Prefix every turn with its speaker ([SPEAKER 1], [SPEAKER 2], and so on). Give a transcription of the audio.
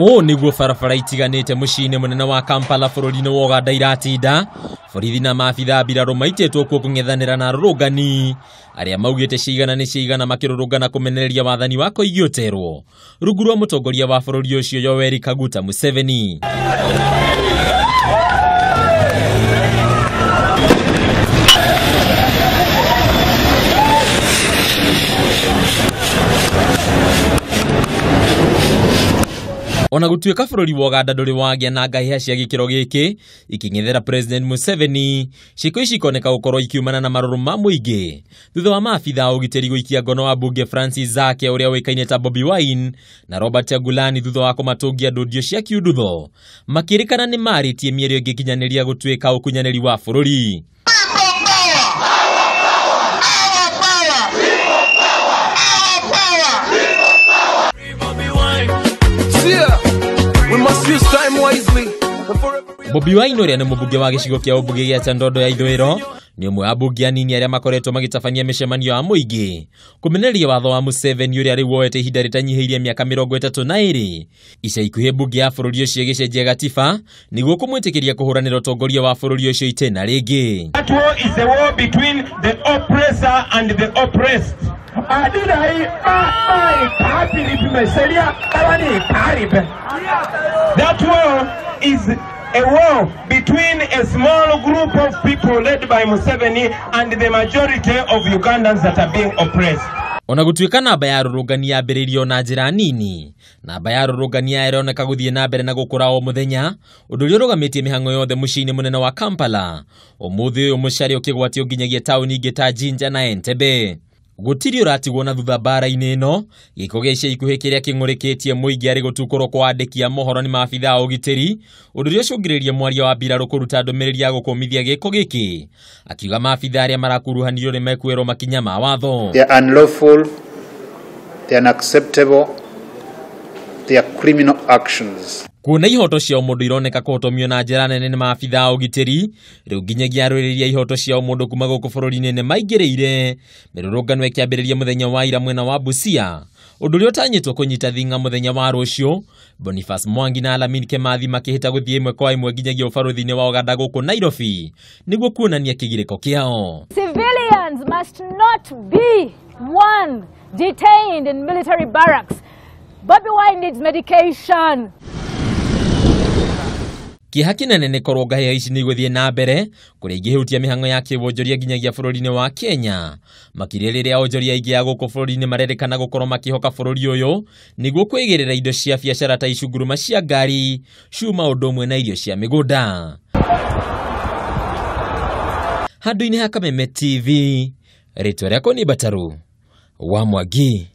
[SPEAKER 1] Ũũ nĩguo barabara itiganĩte mũciĩ-inĩ mũnene wa Kampala bũrũri-inĩ wa Uganda iratinda. Borithi na maabithaa mbirarũ maitĩtwo kuo kũng'ethanĩra na arũrũngani arĩa maugĩte cigana nĩ cigana makĩrũrũngana kũmenereria wathani wa Koigi Oterwo rungu rwa mũtongoria wa bũrũri ũcio Yoweri Kaguta Museveni. Ona gũtuĩka bũrũri wa Uganda ndũrĩ wagĩa na ngahĩha cia gĩkĩro gĩkĩ ikĩng'ethera President Museveni, ciĩko ici ikoneka gũkorwo ikiumana na marũrũ ma mũingĩ thutha wa maabithaa a ũgitĩri gũikia ngono wa mbunge Francis Zake ũrĩa ũĩkaine ta Bobi Wine na Robert Kyagulanyi thutha wa kũmatũngia ndũndio cia kiundutho makĩrĩkana nĩ marĩtie mĩario ĩngĩkinyanĩria gũtuĩka ũkunyanĩri wa bũrũri. Bobi Wine ũrĩa nĩ mũmbunge wa gĩcigo kĩa ũmbunge gĩa Kyandondo ya Ithũĩro nĩ ũmwe wa ambunge anini arĩa makoretwo magĩtabania mĩcemanio ya mũingĩ kũmenereria watho wa Museveni ũrĩa rĩu woete ihinda rĩtanyihĩirie mĩaka 32. Ica ikuhĩ mbunge ya bũrũri ũcio ĩgĩcenjia gatiba nĩguo kũmwĩtĩkĩria kũhũranĩra ũtongoria wa bũrũri ũcio itĩna rĩngĩ.
[SPEAKER 2] That war is a war between the oppressor and the oppressed. That war is a war between a small group of people led by Museveni and the majority of Ugandans that are being oppressed.
[SPEAKER 1] Ona gũtuĩka namba ya arũrũngani yambĩrĩirio na njĩra nini, namba ya arũrũngani aya ĩroneka gũthiĩ na mbere na gũkũra o mũthenya, ũndũ ũrĩa ũrũgamĩtie mĩhang'o yothe mũciĩ-inĩ mũnene wa Kampala. Ũmũthĩ ũyũ mũcare ũkĩgwatio nginyagia taũni ingĩ ta Jinja na Entebbe. Gũtirĩ ũratigwo na thutha mbara-inĩ ĩno. Gĩko gĩa ica ikuhĩ kĩrĩa kĩng'ũrĩkĩtie mũingĩ arĩ gũtukũrwo kwa andĩki a mohoro nĩ maabithaa a ũgitĩri, ũndũ ũrĩa ũcũngĩrĩirie mwaria wa mbirarũ kũruta ndũmĩrĩri ya gũkũmithia gĩko gĩkĩ, akiuga maabithaa arĩa marakuruhanirio nĩ mekuoerwo makinya ma watho.
[SPEAKER 3] They are unlawful, they are unacceptable, they are criminal actions.
[SPEAKER 1] Kuona ihoto cia ũmũndũ ironeka kũhotomio na njĩra nene nĩ maabithaa a ũgitĩri, rĩu nginyagia arũĩrĩri a ihoto cia ũmũndũ kuma gũkũ bũrũri-inĩ nĩ maingĩrĩire mĩrũrũngano ĩkĩambĩrĩria mũthenya wa ira mwena wa Busia, ũndũ ũrĩa ũtanyĩtwo kũnyita thing'a mũthenya wa rũciũ. Boniface Mwangi na Alamin Kemathi makĩhĩta gũthiĩ ĩmwe kwa ĩmwe nginyagia ũbarũthi-inĩ wa Uganda gũkũ Nairobi nĩguo kuonania kĩgirĩko kĩao.
[SPEAKER 4] Civilians must not be one detained in military barracks. Bobi Wine needs medication.
[SPEAKER 1] Kĩeha kĩnene nĩ korwo ngahĩha ici nĩ igũthiĩ na mbere kũrĩa ingĩhutia mĩhang'o ya kĩwonjoria nginyagia bũrũri-inĩ wa Kenya, makĩria rĩrĩa onjoria aingĩ a gũkũ bũrũri-inĩ marerĩkana gũkorwo makĩhoka bũrũri ũyũ nĩguo kwĩgĩrĩra indo cia biacara ta icunguruma cia ngari, cuma ũndũ ũmwe na irio cia mĩgũnda. Handũ-inĩ ha Kameme TV, rĩtwa rĩakwa nĩ Mbataru wa Mwangi.